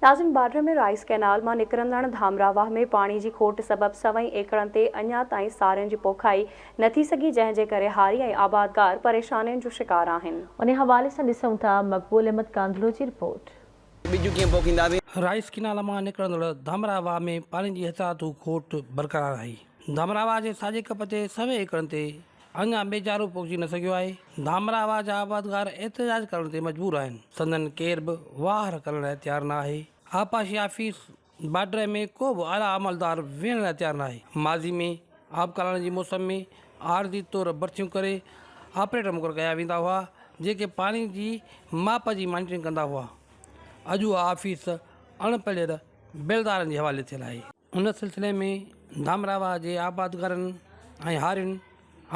ناظرين border ۾ rice canal مان نڪرندڙ ڌامراهه واهه ۾ پاڻي جي کوٽ سبب سوين ايڪڙن تي اڃا تائين سارين جي پوکائي نه ٿي سگهي جنهن جي ڪري هاري ۽ آبادگار پريشانين جو شڪار آهن. انهي حوالي سان ڏسون ٿا مقبول احمد ڪانڌڙو جي رپورٽ. ٻج ڪيئن پوکينداسين؟ رائيس ڪئنال مان نڪرندڙ ڌامراهه واهه ۾ پاڻي جي هٿرادو کوٽ برقرار آهي. ڌامراهه واهه جي ساڄي ڪپ تي سوين ايڪڙن تي اڃا ٻيجارو پوکجي نه سگهيو آهي. ڌامراهه واهه جا آبادگار احتجاج ڪرڻ تي مجبور آهن. سندن ڪير به واهر ڪرڻ لاء تيار نه آهي. آبپاشي آفيس بارڊر ۾ ڪو به اعليٰ عملدار ويهڻ لاء تيار نه آهي. ماضي ۾ آبڪلاڻي جي موسم ۾ عارضي طور ڀرتيون ڪري آپريٽر مقرر ڪيا ويندا هئا، جيڪي پاڻي جي ماپ جي مانيٽرنگ ڪندا هئا. اڄ اها آفيس اڻ پڙهيل بيلدارن جي حوالي ٿيل آهي. ان سلسلي ۾ ڌامراهه واهه جي آبادگارن ۽ هارين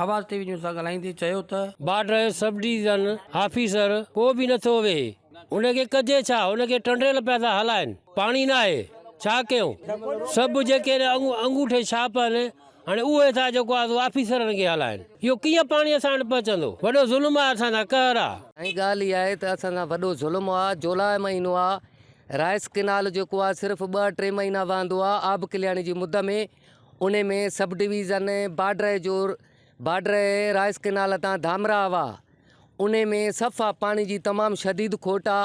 آواز ٽي وي نيوز سان ڳالهائيندي چيو ته. بارڊر سب ڊويزن آفيسر ڪو به نٿو ويهي ان کي ڪجي ڇا ان کي ٽنڊيل پيا ٿا هلائن پاڻي ناهي ڇا ڪيون سڀ جيڪي انگوٺي ڇاپ آهن هاڻي اهي ٿا جيڪو آهي سو آفيسرن کي هلائن اهو ڪيئن پاڻي اسان وٽ پهچندو وڏو ظلم آهي اسان سان قهر آهي. ۽ ڳالهه اها آهي ته اسان سان وڏو ظلم آهي جولاء مهينو آهي رائيس ڪئنال جيڪو آ صرف ٻه ٽي مهينا وهندو آ آب ڪلياڻي جي مد ۾ انهي ۾ سب ڊويزن بارڊر جو بارڊر رائيس ڪئنال تان ڌامراهه واهه انهي ۾ صفا پاڻي جي تمام شديد کوٽ آ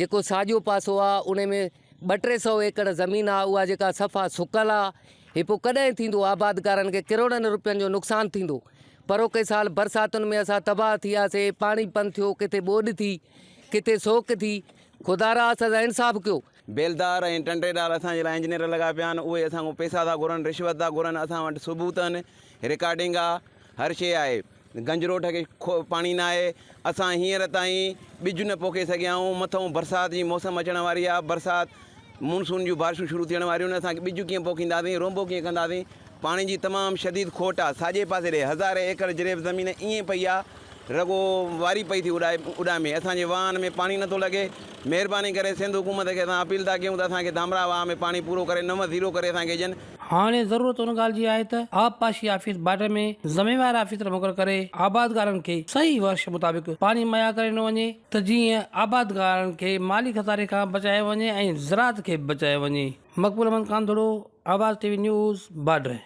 جيڪو ساڄو پاسو آ انهي ۾ ٻه ٽي سو ايڪڙ زمين آ اها جيڪا صفا سڪل آ هي پوء ڪڏهن ٿيندو آبادگارن کي ڪروڙن روپين جو نقصان ٿيندو پروڪي سال برساتن ۾ اسان تباهه ٿي وياسي پاڻي بند ٿيو ڪٿي ٻوڏ ٿي ڪٿي سوڪ ٿي خدارا اسان سان انصاف ڪيو. بيلدار ۽ ٽنڊيدار اسان جي لاء انجنيئر لڳا پيا آهن اهي اسان کان پئسا ٿا گهرن رشوت ٿا گهرن اسان وٽ ثبوت آهن رڪارڊنگ آ هر شي آهي گنجروٺ کي پاڻي ناهي اسان هينئر تائين ٻج نه پوکي سگهيا آهيون مٿئون برسات جي موسم اچڻ واري آ برسات مونسون جون بارشون شروع ٿيڻ واريون آهن اسان ٻج ڪيئن پوکينداسين رونبو ڪيئن ڪنداسين پاڻي جي تمام شديد کوٽ آ ساڄي پاسي ڏي هزارين ايڪڙ جريب زمين ائين پئي آ رڳو واري پئي ٿي اڏائي اڏامي اسان جي واهن ۾ پاڻي نٿو لڳي مهرباني ڪري سنڌ حڪومت کي اسان اپيل ٿا ڪيون ته اسان کي ڌامراهه واهه ۾ پاڻي پورو ڪري نو زيرو ڪري اسان کي ڏين. هاڻي ضرورت ان ڳالهه جي آهي ته آبپاشي آفيس بارڊر ۾ ذميوار آفيسر مقرر ڪري آبادگارن کي صحيح ورش مطابق پاڻي مهيا ڪري ڏنو وڃي ته جيئن آبادگارن کي مالي خساري کان بچايو وڃي ۽ زراعت کي به بچايو وڃي. Maqbool Ahmed Kandhro, Awaz T V news, border.